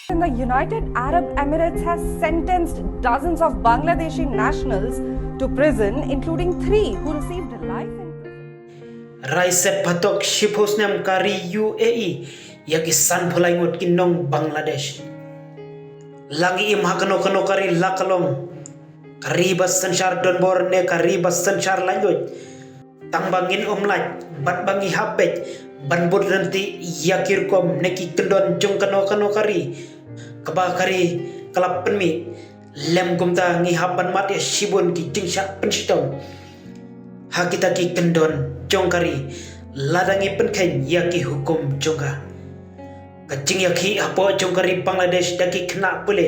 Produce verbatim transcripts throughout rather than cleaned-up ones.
And the United Arab Emirates has sentenced dozens of Bangladeshi nationals to prison, including three who received life imprisonment. Rai set patok shiphew snem ka ri U A E ïa ki sanphew lai ngut ki nong Bangladesh. La ngi im ha kano kano ka ri la ka long ka ri ba synshar donbor ne ka ri ba synshar laitluid. Tang ba ngin ym lait bad ba ngi hap beit ban bud ryntih ïa ki rukom ne ki kyndon jong kano kano ka ri kaba ka ri ka la pynmih. Lem kumta ngi hap ban mad ïa shibun ki jingshah pynshitom ha kita ki kyndon jong ka ri lada ngi pynkheiñ ïa ki hukum jong ka. Ka jingïakhih hapoh jong ka ri Bangladesh da ki khynnah pule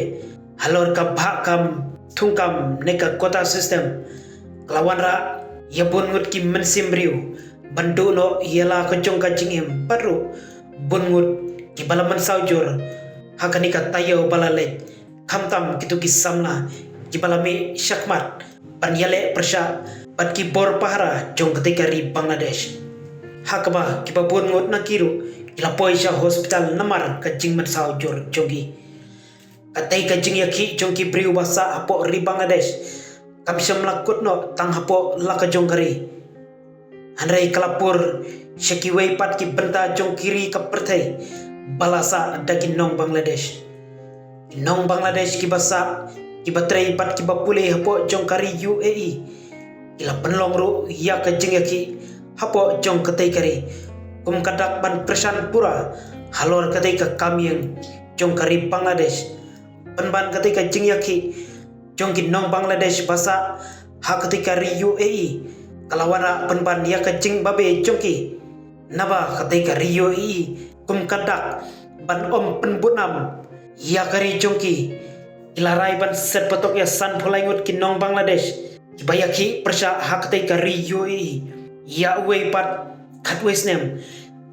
halor ka bhah kam thung kam ne ka quota system ka la wanrah ïa bun ngut ki mynsiem briew ban duh noh ïa la ka jong ka jingim bad ruh bun ngut kiba la mynsaw jur ha kane ka taïew ba la leit. Khamtam kito ki samla kiba la mih shakhmat ban ïaleh pyrshah bad ki bor pahara jong katei ka ri Bangladesh, ha kaba kiba bun ngut na ki ruh ki la poi sha hospital namar ka jingmynsaw jur jong ki. Katei ka jingïakhih jong ki briew ba sah hapoh ri Bangladesh kam shym la kut noh tang hapoh la ka jong ka ri, hynrei ka la pur sha kiwei pat ki bynta jong ki ri ka pyrthei ba la sah da ki nong Bangladesh. Ki nong Bangladesh kiba sah, kiba trei bad kiba pule hapoh jong ka ri U A E ki la pynlong ruh ïa ka jingïakhih hapoh jong katei ka ri kum ka dak ban kyrshan pura halor katei ka kam ïing jong ka ri Bangladesh. Pynban katei ka jingïakhih jong ki nong Bangladesh ba sah ha katei ka ri U A E ka la wanrah pynban ïa ka jingbabe jong ki, naba katei ka ri U A E kum ka dak ban ym pynbud nam ïa ka ri jong ki. Ki la rai ban set patok ïa sanphew lai ngut ki nong Bangladesh kiba ïakhih pyrshah ha katei ka ri U A E. Ïa uwei pat khatwei snem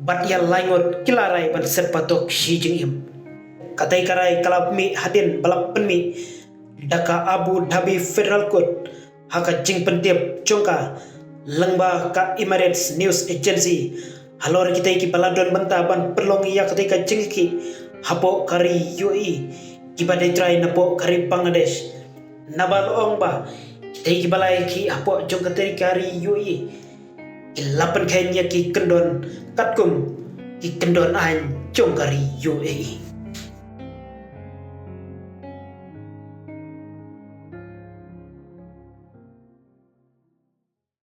bad ïa lai ngut ki la rai ban set patok shi jingim. Katei ka rai ka la mih hadien ba la pynmih da ka Abu Dhabi Federal Court ha ka jingpyntip jong ka lyngba ka Emirates News Agency halor kitei kiba la don bynta ban pynlong ïa katei ka jingïakhih hapoh ka ri U A E kiba dei trai napoh ka ri Bangladesh. Naba la ong ba kitei kiba la ïakhih hapoh jong katei ka ri U A E ki la pynkheiñ ïa ki kyndon katkum ki kyndon aiñ jong ka ri U A E.